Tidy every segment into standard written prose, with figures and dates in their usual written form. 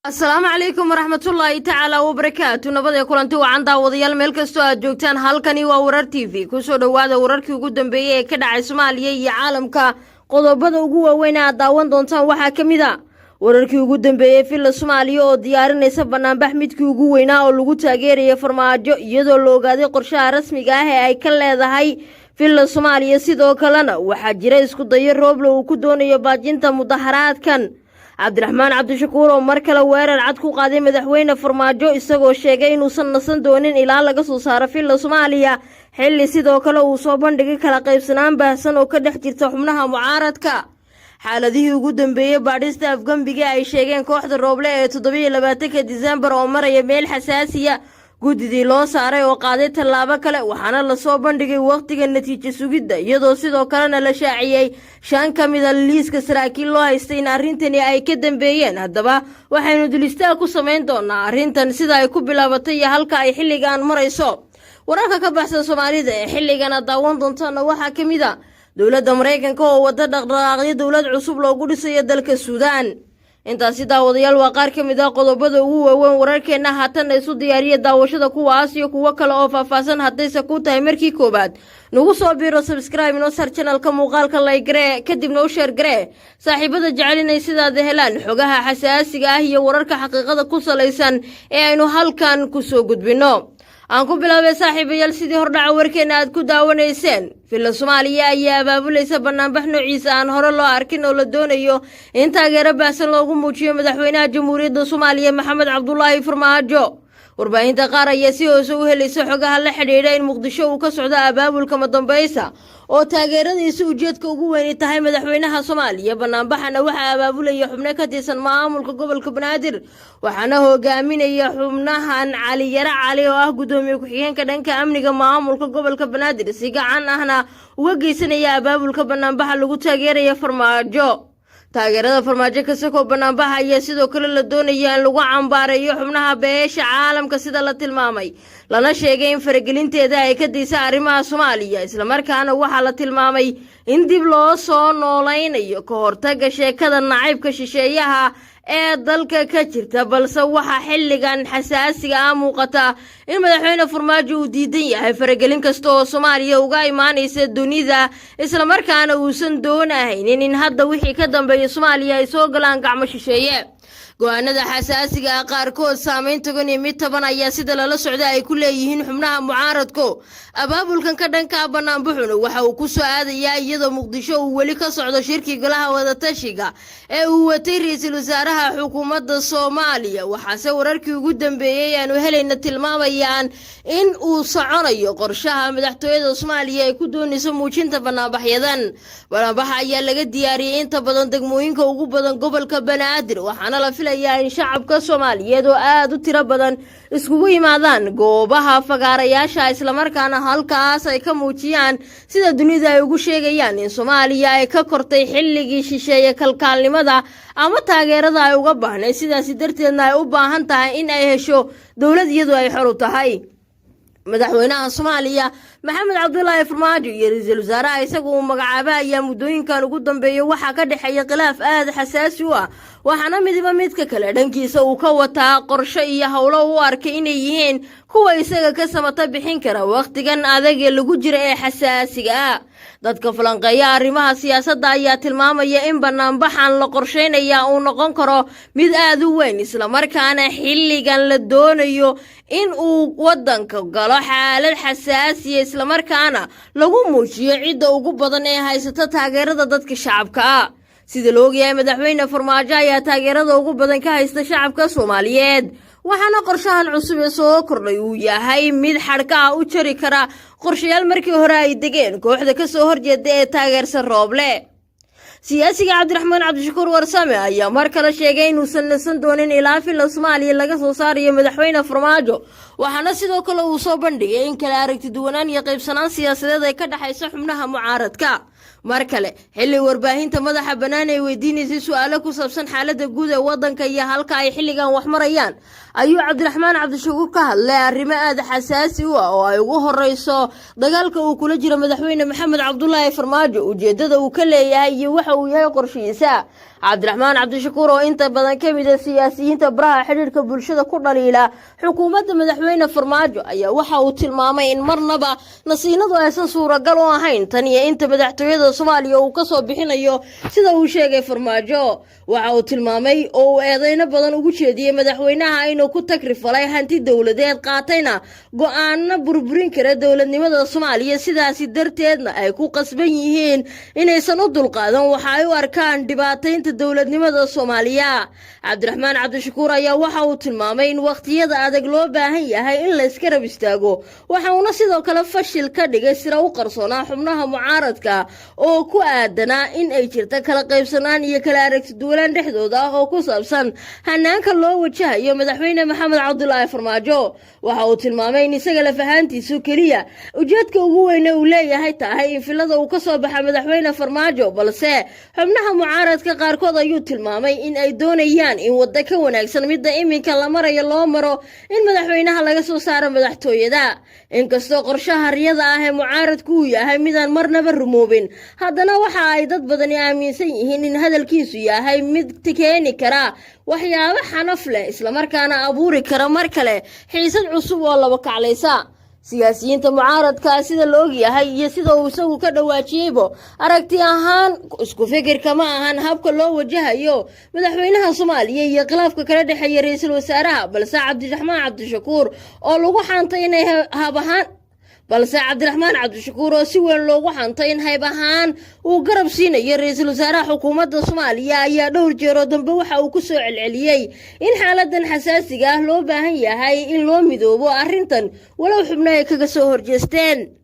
Asalaamu calaykum waraxmatullaahi tacaala wabarakaatu. Nabadee kulanti wacan, daawadayaal, meel kastoo aad joogtaan. Halkani waa Warar TV. Kusoo dhowaada wararkii ugu dambeeyey ee ka dhacay Soomaaliya iyo caalamka. Qodobada ugu waaweyn aad daawan doontaan waxaa ka mid a wararkii ugu dambeeyey Villa Soomaaliya oo diyaarinaysa banaanbax midkii ugu weynaa oo lagu taageeraya Farmaajo, iyadoo la ogaaday qorshaha rasmiga ah ee ay ka leedahay Villa Soomaaliya. Sidoo kalena waxaa jira isku dayo Rooble uu ku doonayo baajinta mudaharaadkan. Cabdiraxmaan Cabdishakuur oo mar kale weerar cad ku qaaday madaxweyne Farmaajo, isagoo sheegay inuusan nasan doonin ilaa laga soo saaro Villa Soomaaliya, xilli sidoo kale uu soo bandhigay kala qaybsanaan baahsan oo ka dhex jirta xubnaha mucaaradka. Xaaladihii ugu dambeeyey baadhista afgembiga ay sheegeen kooxda Rooble ee 27-ka Disembar oo maraya meel xasaasiya, guddidii loo saaray oo qaaday tallaabo kale, waxaana lasoo bandhigay wakhtiga natiijo sugidda, iyadoo sidoo kalena la shaaciyey shan ka mida liiska saraakiil loo haystay in arrintani ay ka dambeeyeen. Haddaba waxaynu dulistaag ku samayn doonaa arrintan, sida ay ku bilaabatay iyo halka ay xilligan marayso. Wararka ka baxsan Soomaalida ee xilligana daawan doontaana waxaa ka mid a dowladda Maraykanka oo wada dhaqdhaqaaqyo dowlad cusub loogu dhisayo dalka Suudaan. Intaasi, daawadayaal, waa qaar ka mid ah qodobada ugu waaweyn wararkeenna. Haatanna isu diyaariya daawashada kuwaas iyo kuwo kale oo faahfaahsan. Haddayse ku tahay markii koowaad nagu soo biiro, subscribe inoo sar channelka, muuqaalka like garee, kadibna u share garee saaxiibada jecel inay sidaada helaan xogaha xasaasiga ah iyo wararka xaqiiqada ku salaysan ee aynu halkan kusoo gudbinno. Aan ku bilaabay, saaxiibayaal, sidii hordhaca warkeena aad ku daawanayseen, Villa Soomaaliya ayaa abaabulaysa banaanbax noociisa aan hore loo arkin oo la doonayo in taageero baahsan loogu muujiyo madaxweynaha Jamhuuriyadda Soomaaliya, Maxamed Cabdulaahi Farmaajo. Warbaahinta qaar ayaa si hoose u helaysa xogaha la xidhiidha in Muqdisho uu ka socdo abaabulka madambaysa oo taageeradiisa ujeedka ugu weyni tahay madaxweynaha Soomaaliya. Banaanbaxana waxaa abaabulaya xubno ka tirsan maamulka gobolka Banaadir, waxaana hogaaminaya xubnahan Cali Yare Cali oo ah gudoomiye ku-xigeenka dhanka amniga maamulka gobolka Banaadir, si gacan ahna uga geysanaya abaabulka banaanbaxa lagu taageeraya Farmaajo. Taageerada Farmaajo kasakoo, banaanbaxa ayaa sidoo kale la doonaya in lagu cambaareeyo xubnaha beesha caalamka, sida la tilmaamay, lana sheegay in faragelinteeda ay ka daysa arrimaha Soomaaliya. Islamarkaana waxaa la tilmaamay in dib loo soo noolaynayo ka hortaga sheekada nacaybka shisheeyaha ee dalka ka jirta. Balse waxaa xilligan xasaasiga ah muuqata in madaxweyne Farmaajo uu diidan yahay faragelin kasta oo Soomaaliya uga imaanaysa dunida, islamarkaana uusan doonahaynin in hadda wixii ka dambeeya Soomaaliya ay soo galaan gacmo shisheeye. Go-aanada xasaasiga ah qaarkood saameyn togan iyo mid taban ayaa sida lala socda ay ku leeyihiin xubnaha mucaaradko. Abaabulkan ka dhanka banaanbuxuna waxa uu ku soo aadayaa iyadoo Muqdisho uu weli ka socdo shirkii golaha wadatashiga ee uu watay ra-iisul wasaaraha xukuumadda Soomaaliya. Waxaase wararkii ugu dambeeyey aanu helayna tilmaamayaan in uu soconayo qorshaha madaxtooyada Soomaaliya ay ku doonayso muujinta banaanbaxyadan. Banaanbaxa ayaa laga diyaariyey inta badan degmooyinka ugu badan gobolka Banaadir, waxaana la filayaa in shacabka Soomaaliyeed oo aada u tiro badan iskugu yimaadaan goobaha fagaarayaasha, islamarkaana halkaas ay ka muujiyaan sida dunida ay ugu sheegayaan in Soomaaliya ay ka kortay xilligii shisheeye kalkaalnimada ama taageerada ay uga baahnayd, sidaasi darteedna ay u baahan tahay in ay hesho dowlad iyadu ay xor u tahay. Madaxweynaha Soomaaliya, Maxamed Cabdulaahi Farmaajo, iyo ra-iisul wasaaraha isaga uu magacaaba ayaa muddooyinkan ugu dambeeyay waxaa ka dhexeeya khilaaf aada xasaasi u ah, waxaana midiba midka kale dhankiisa uu ka wataa qorshe iyo howlo u arkay inay yihiin kuwa isaga ka samata bixin kara wakhtigan adag ee lagu jira ee xasaasiga ah. Dadka falanqeeya arrimaha siyaasadda ayaa tilmaamaya in banaanbaxan la qorsheynaya uu noqon karo mid aada u weyn, islamarkaana xilligan la doonayo in uu waddanka galo xaalad xasaasiya, islamarkaana lagu muujiyo cidda ugu badan ee haysata taageerada dadka shacabka ah. Sida la ogyahay, madaxweyne Farmaajo ayaa taageerada ugu badan ka haysta shacabka Soomaaliyeed, waxaana qorshahan cusub ee soo kordhay uu yahay mid xadhkaha u jari kara qorshayaal markii hore ay degeen kooxda kasoo horjeeda ee taageersan Rooble. Siyaasiga Cabdiraxmaan Cabdishakuur Warsame ayaa mar kale sheegay inuusan nasan doonin ilaa Villa Soomaaliya laga soo saarayo madaxweyne Farmaajo, waxaana sidoo kale uu soo bandhigay in kala aragti duwanaan iyo qaybsanaan siyaasadeed ay ka dhexayso xubnaha mucaaradka. Mar kale, xilli warbaahinta madaxa bannaan ay weydiinaysay su-aalo ku saabsan xaaladda guud ee waddanka iyo halka ay xilligan wax marayaan, Ayuu Cabdiraxmaan Cabdishakuur ka hadlay arrimo aada xasaasi u ah oo ay ugu horeyso dagaalka uu kula jiro madaxweyne Maxamed Cabdulaahi Farmaajo, ujeedada uu ka leeyahay iyo waxa uu yahay qorshihiisa. Cabdiraxmaan Cabdishakuur oo inta badan ka mid a siyaasiyiinta baraha xidhiirka bulshada ku dhaliila xukuumadda madaxweyne Farmaajo ayaa waxa uu tilmaamay in marnaba nasiinadu aysan suuragal u ahayn tan iyo inta madaxtooyada Soomaaliya uu kasoo bixinayo sida uu sheegay Farmaajo. Waxa uu tilmaamay oo uu eedeyno badan ugu jeediyey madaxweynaha inuu ku tagrifalay hanti dowladeed, qaatayna go-aano burburin kara dowladnimada Soomaaliya, sidaasi darteedna ay ku qasban yihiin inaysan u dulqaadan waxa ay u arkaan dhibaataynta dowladnimada Soomaaliya. Cabdiraxmaan Cabdishakuur ayaa waxa uu tilmaamay in wakhtiyada adag loo baahan yahay in layska rab istaago. Waxa uuna sidoo kale fashil ka dhigay sira u qarsoonaa xubnaha mucaaradka oo ku aadanaa in ay jirta kala qaybsanaan iyo kala aragtiduwanaan dhexdooda ah oo ku saabsan hanaanka loo wajahayo madaxweyne Maxamed Cabdulaahi Farmaajo. Waxa uu tilmaamay in isaga lafahaantiisu keliya ujeedka ugu weyne uu leeyahay tahay in filada uu ka soo baxa madaxweyne Farmaajo, balse xubnaha mucaaradka qaarkood ayuu tilmaamay in ay doonayaan in waddo ka wanaagsan midda iminka la marayo loo maro in madaxweynaha laga soo saaro madaxtooyada. Inkastoo qorshaha riyada ah ee mucaaradku uu yahay midaan marnaba rumoobin, haddana waxa ay dad badani aaminsan yihiin in hadalkiisu yahay mid keeni kara waxyaabo xanaf leh, islamarkaana abuuri kara mar kale xiisad cusub oo laba kaclaysa. Siyaasiyiinta mucaaradkaa, sida la ogyahay iyo sida uu isagu ka dhawaajiyeybo, aragti ahaan isku fikirka ma ahan habka loo wajahayo madaxweynaha Soomaaliya iyo khilaafka kala dhexeeya ra-iisul wasaaraha. Balse Cabdiraxmaan Cabdishakuur oo si weyn loogu xantay in hayb ahaan uu garab siinayo ra-iisul wasaaraha xukuumadda Soomaaliya ayaa dhowr jeeroo dambe waxa uu ku soo celceliyey in xaaladan xasaasiga ah loo baahan yahay in loo midoobo arrintan, walow xubno ay kaga soo horjeesteen.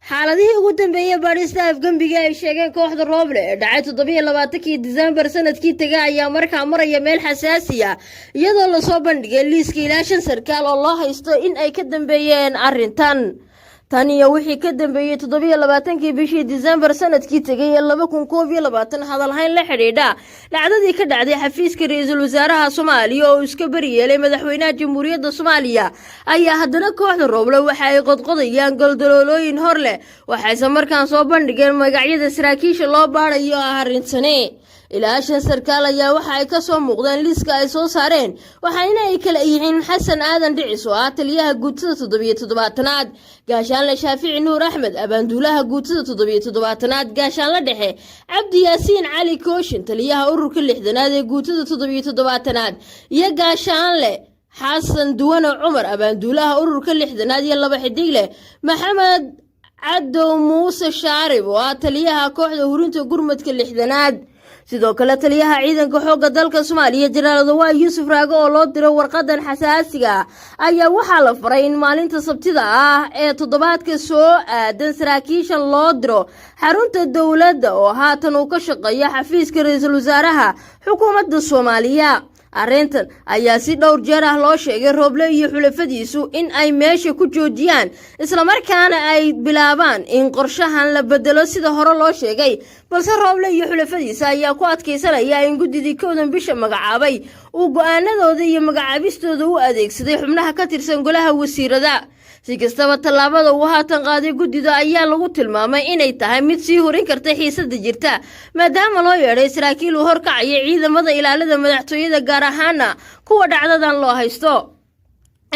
Xaaladihii ugu dambeeyey baadhista afgembiga ay sheegeen kooxda Rooble ee dhacay 27-kii Disembar sanadkii taga ayaa markaa maraya meel xasaasi ah, iyadoo lasoo bandhigay liiska ilaa shan sarkaal oo loo haysto in ay ka dambeeyeen arrintan. Tan iyo wixii ka dambeeyey 27-kii bishii Disembar sanadkii tegay ee 2021, hadalhayn la xidhiidha dhacdadii ka dhacday xafiiska ra-iisul wasaaraha Soomaaliya oo iska beriyeelay madaxweynaha Jamhuuriyadda Soomaaliya ayaa haddana kooxda Rooble waxa ay qodqodayaan goldaloolooyin hor leh, waxayse markaan soo bandhigeen magacyada saraakiisha loo baadhayo ah arrintani. Ilaa shan sarkaal ayaa waxa ay ka soo muuqdeen liiska ay soo saareen, waxayna ay kala yihiin Xasan Aadan Dhicis oo ah taliyaha guutada 77aad, gaashaanle Shaafici Nuur Axmed, abaanduulaha guutada 77aad, gaashaanle dhexe Cabdi Yaasiin Cali Kooshin, taliyaha ururka 60aad ee guutada 77aad, iyo gaashaanle Xasan Duwane Cumar, abaanduulaha ururka 60aad, iyo laba xidigle Maxamed Cadow Muuse Shaarib oo ah taliyaha kooxda hurinta gurmadka 60aad. Sidoo kale, taliyaha ciidanka xoogga dalka Soomaaliya, Jenaraal Odawaa Yuusuf Raage, oo loo diro warqadan xasaasiga ah ayaa waxaa la faray in maalinta Sabtida ah ee toddobaadka soo aadan saraakiishan loo diro xarunta dowladda oo haatan uu ka shaqeeyo xafiiska ra-iisul wasaaraha xukuumadda Soomaaliya. Arrintan ayaa si dhowr jeer ah loo sheegay Rooble iyo xulafadiisu in ay meesha ku joojiyaan, islamarkaana ay bilaabaan in qorshahan la bedelo sida hore loo sheegay. Balse Rooble iyo xulafadiisa ayaa ku adkaysanaya in guddidii 1-dan bisha magacaabay uu go-aanadooda iyo magacaabistooda u adeegsaday xubnaha ka tirsan golaha wasiirada. Si kastaba, tallaabada uu haatan qaaday guddida ayaa lagu tilmaamay inay tahay mid sii horin karta xiisada jirta, maadaama loo yeedhay saraakiil uu horkacaya ciidamada ilaalada madaxtooyada, gaar ahaana kuwa dhacdadan loo haysto.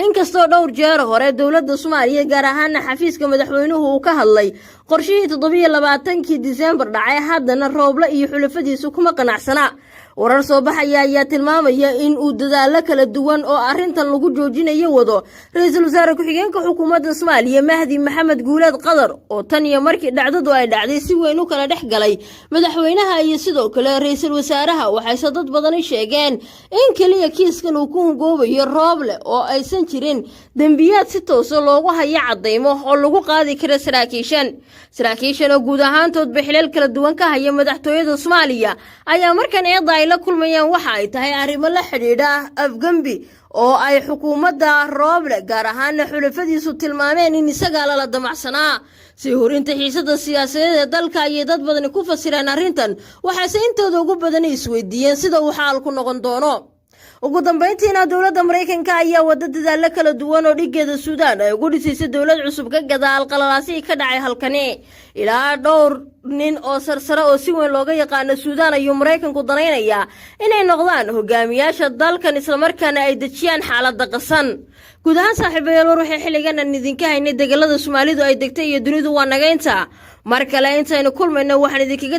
Inkastoo dhowr jeer hore dowladda Soomaaliya, gaar ahaana xafiiska madaxweynuhu, uu ka hadlay qorshihii 27-kii Disembar dhacay, haddana Rooble iyo xulafadiisu kuma qanacsana. Warar soo baxaya ayaa tilmaamaya in uu dadaalo kala duwan oo arrintan lagu joojinayo wado ra-iisul wasaare ku-xigeenka xukuumadda Soomaaliya, Mahdi Maxamed Guuleed Qadar, oo tan iyo markii dhacdadu ay dhacday si weyn u kala dhex galay madaxweynaha iyo sidoo kale ra-iisul wasaaraha. Waxayse dad badani sheegeen in keliya kiiskan uu ku hungoobayo Rooble oo aysan jirin dembiyaad si toosa loogu hayo caddaymo oo lagu qaadi kara saraakiishan. Saraakiishan oo guud ahaantoodba xilal kala duwan ka haya madaxtooyada Soomaaliya ayaa markan eedda ay la kulmayaan waxa ay tahay arrimo la xidhiidha afgembi oo ay xukuumadda Rooble, gaar ahaana xulafadiisu, tilmaameen in isagaa lala damacsanaa. Sii hurinta xiisada siyaasadeed ee dalka ayay dad badani ku fasireen arrintan, waxaase intooda ugu badani isweydiiyeen sida uu xaalku noqon doono. Ugu dambeyntiina, dowladda Maraykanka ayaa wada dadaalo kala duwan oo dhigeeda Suudaan ay ugu dhisaysa dowlad cusub ka gadaal qalalaasihii ka dhacay halkani. Ilaa dhowr nin oo sarsare oo si weyn looga yaqaano Suudaan ayuu Maraykanku danaynayaa inay noqdaan hogaamiyaasha dalkan, islamarkaana ay dejiyaan xaaladda qasan. Guud ahaan, saaxiibayaal, war waxay xilligan aan idinka haynay degalada Soomaalidu ay degtay iyo dunidu waa nagaynta. Mar kale intaynu kulmayno, waxaan idinkaga